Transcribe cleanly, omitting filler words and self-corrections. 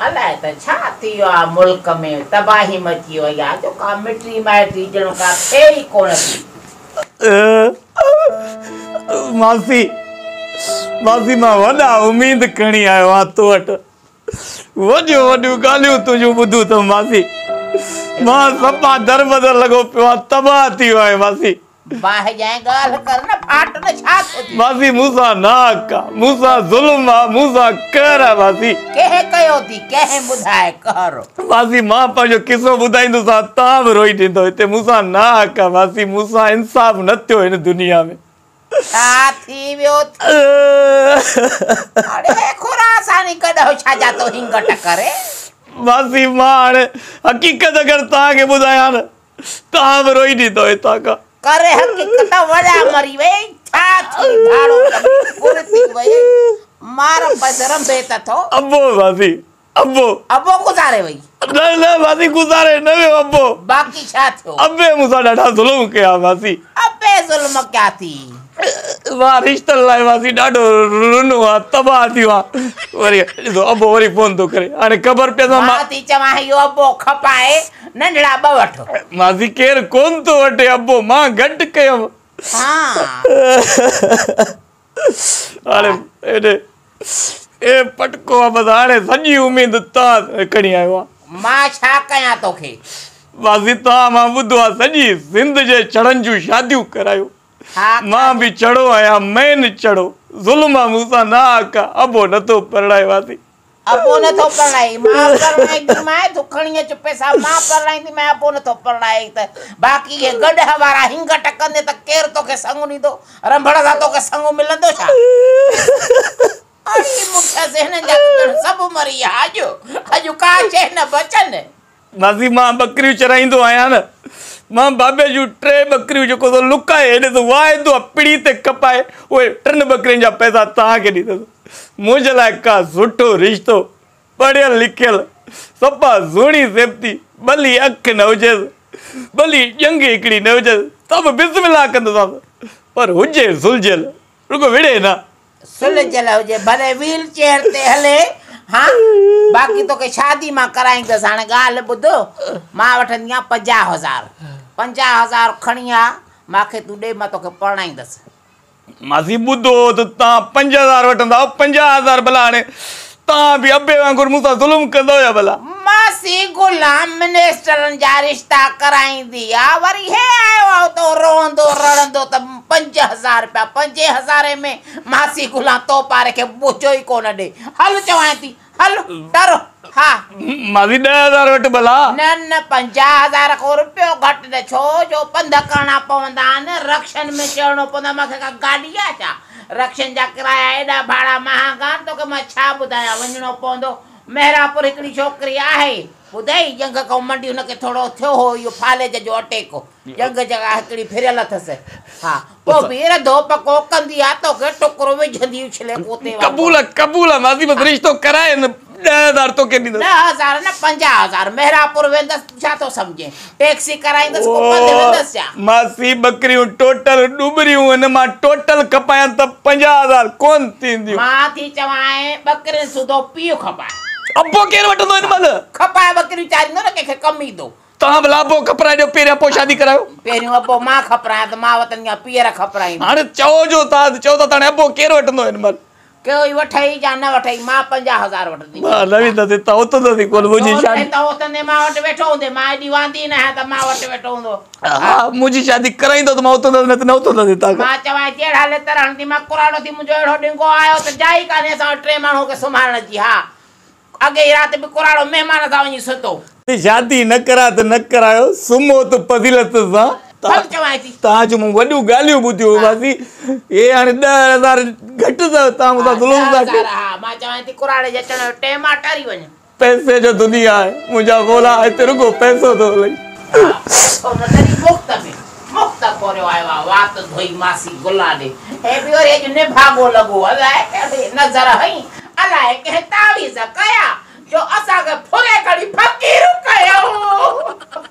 الائي ته ڇا ٿي ويو آ ملڪ ۾ تباهي مچي وئي آ جو ڪا مٽي مائٽي ڄڻ ڪا ٿئي ئي ڪونه ٿي. ماسي ماسي مان وڏا اميد کڻي آيو آهيان تو وٽ وڏيون وڏيون ڳالهيون تنهنجون ٻڌيون اٿم ماسي مان صفا دربدر لڳو پيو آهيان تباهه ٿي ويو آهيان ماسي. باهه ڄائي ڳالهه ڪر نه ڦاٽ نه ڇا ٿو ٿئي. ماسي مون سان ناحق آ مون سان ظلم آ مون سان قهر آ ماسي. ڪنهن ڪيو ٿي ڪنهن ٻڌاء قهر. ماسي مان پنهنجو قصو ٻڌائيندوسانء توهان به روئي ڏيندؤ هتي مون سان ناحق آ ماسي مون سان انصاف نه ٿيو هن دنيا ۾. ڇا ٿي ويو ٿي. اڙي خراساني ڪڏهن ڇا جا ٿو هنگٽ ڪري. ماسي مان هاڻي حقيقت اگر توهان کي ٻڌايان نه. توهان به روئي ڏيندؤ هتان کان. ڪر حقيقت وڙيا مري وئي ڇا ٿي ڌاڙو ڄمي ڦر ٿي وئي مار پس رنڀي ته ٿو. ابو ماسي ابو. ابو گذاري وئي. نه نه ماسي گذاري نه ويو ابو. باقي ڇا ٿيو. ابي مون سان ڏاڍا ظلم ڪيا ماسي. ابي ظلم ڪيا ٿي. مان رشتن لاء ماسي ڏاڍو رنو آ تباهه ٿي ويو آ وري ڏسو ابو وري فون ٿو ڪري هاڻي خبر پيس مان ٿي چوان اهو ابو کپائي ننڍڙا ٻه وٺ. ماسي ڪير ڪون ٿو وٺي ابو مان گهٽ ڪيم. ها. هاڻي هيڏي اي پٽڪو آ بس هاڻي سڄي اميد تان کڻي آيو آ. مان ڇا ڪيان توکي. ماسي توهان مان ٻڌو آ سڄي سنڌ جي ڇڙن جون شاديون ڪرايو. مان به ڇڙو آهيان مين ڇڙو ظلم آ مون سان ناحق آ ابو نٿو پرڻائي ماسي. ابو نٿو پرڻائي مان پرڻائينديمانء تون کڻي اچ پئسا مان پرڻائينديمانء ابو نٿو پرڻائي ته باقي اهي گڏهه وارا هنگٽ ڪندين ته ڪير توکي سڱ ڏيندو رنڀڙ سان توکي سڱ ملندو ڇا اڙي مٺس هنن جا ته ڄڻ سڀ مري ويا اڄ اڄ ڪا شيء نه بچن. ماسي مان ٻڪريون چرائيندو آهيان نه مان بابي جون ٽي ٻڪريون جيڪو سو لڪائي هيڏي سو واعدو آ پڙي تي کپائي اهي ٽن ٻڪرين جا پئسا توهان کي ڏيندس منهنجي لاء ڪا سٺو رشتو پڙهيل لکيل صفا سهڻي سيبتي ڀلي اک نه هجيس ڀلي ڄنگهه هڪڙي نه هجيس ته به بسم الله ڪندوسانس پر هجي سلجهيل رڳو وڙهي نه. سلجهيل هجي ڀلي ويل چيئر تي هلي ها باقي توکي شادي مان ڪرائيندس هاڻي ڳالهه ٻڌ مان وٺندي آهيان پنجاهه هزار پنجاهه هزار کڻي آ مانکي تون ڏي مان توکي پرڻائيندس. ماسي ٻڌو ته توهان 5000 وٺندا آهيو 50 هزار ڀلا هاڻي توهان به ابي وانگر مون سان ظلم ڪندؤ يا ڀلا. ماسي غلام منسٽرن جا رشتا ڪرائيندي آ وري هي آيو آ اتو روئندو رڙندو ته 5000 رپيا پنجين هزارين ۾ ماسي گلان تو پاري کي بوچو ئي ڪونه ڏي هل چوانء ٿي هل ٽر ها. ماسي 10,000 وٺ ڀلا. نه نه 50,000 کان رپيو گهٽ نه ڇو جو پنڌ ڪرڻا پوندا آهن رڪشن ۾ چڙهڻو پوندو آهي مانکي ڪا گاڏي آ ڇا رڪشن جا ڪرايا ايڏا ڀاڙا مهانگا آهن توکي مان ڇا ٻڌايان وڃڻو پوندو مهراپور هڪڙي ڇوڪري آهي ٻڌئي ڄنگهه کان منڊي هن کي ٿورو ٿيو هو اهو فالج جو اٽيڪ ڄنگهه جيڪا هڪڙي ڦريل اٿس ها پوء به رڌو پڪو ڪندي آ توکي ٽڪر وجهندي اڇلي ڪوتي وانگر. قبول آ قبول آ ماسي بس رشتو ڪرائي نه 10,000 توکي ڏيندس. 10,000 نه 50,000 مهراپور ويندس تون ڇا ٿو سمجهين ٽيڪسي ڪرائيندس ڪو پنڌ ويندس ڇا. ماسي ٻڪريون ٽوٽل ڏوٻريون هن مان ٽوٽل کپايان ته 50,000 ڪون ٿينديون. مان ٿي چوانء ٻڪرين سوڌو پيء کپائي. ابو ڪير وٺندو هن مهل. کپائي ٻڪريون چاريندو نه ڪنهن کي ڪم ايندو. توهان ڀلا ابو کپرائي ڏيو پهريان پوء شادي ڪرايو. پهريون ابو مان کپرايان ته مان وتن يا پيئر کپرائيندو. هاڻي چئو جو توهان چئو ٿا ته هاڻي ابو ڪير وٺندو هن مهل. ڪوئي وٺئي يا نه وٺئي مان 50,000 وٺنديمانء. مان نه ويندس هتان اٿندس ئي ڪونه منهنجي شادي. ڇو نه هتان اٿندين مان وٽ ويٺو هوندين مان ايڏي واندي نه آهيان ته مان وٽ ويٺو هوندو. ها منهنجي شادي ڪرائيندو ته مان اٿندس نه ته نه اٿندس هتان کان. مان چوانء ٿي اهڙا لتر هڻنديمانء ڪراڙو ٿي منهنجو اهڙو ڏنگو آيو ته جاء ئي ڪانهي اسان وٽ ٽي ماڻهو کي سمهارڻ جي ها اڳي ئي رات به ڪراڙو مهمان سان وڃي ستو. شادي نه ڪراء ته نه ڪرايو، سمهو ته فضيلت سان. هل چوانء ٿي. توهان جون مون وڏيون ڳالهيون ٻڌيون ماسي، هي هاڻي 10,000 گهٽ اٿو، توهان مون سان ظلم ٿا ڪيو. 10,000 ها، مان چوانء ٿي ڪراڙي جي اچڻ جو ٽيم آ، ٽري وڃ. پئسي جو دنيا آهي منهنجا مولا، هتي رڳو پئسو ٿو هلئي. ها، پئسو نه تڏهن مفت ۾، مفت ڪوريو آيو آ، وات ڌوئي ماسي گلان ڏي. هي به وري اڄ نڀاڳو لڳو، الائي ڪهڙي نظر هنئي، الائي ڪنهن تعويذ ڪيا، جو اسان کي ڦري کڻي فقير ڪيائون.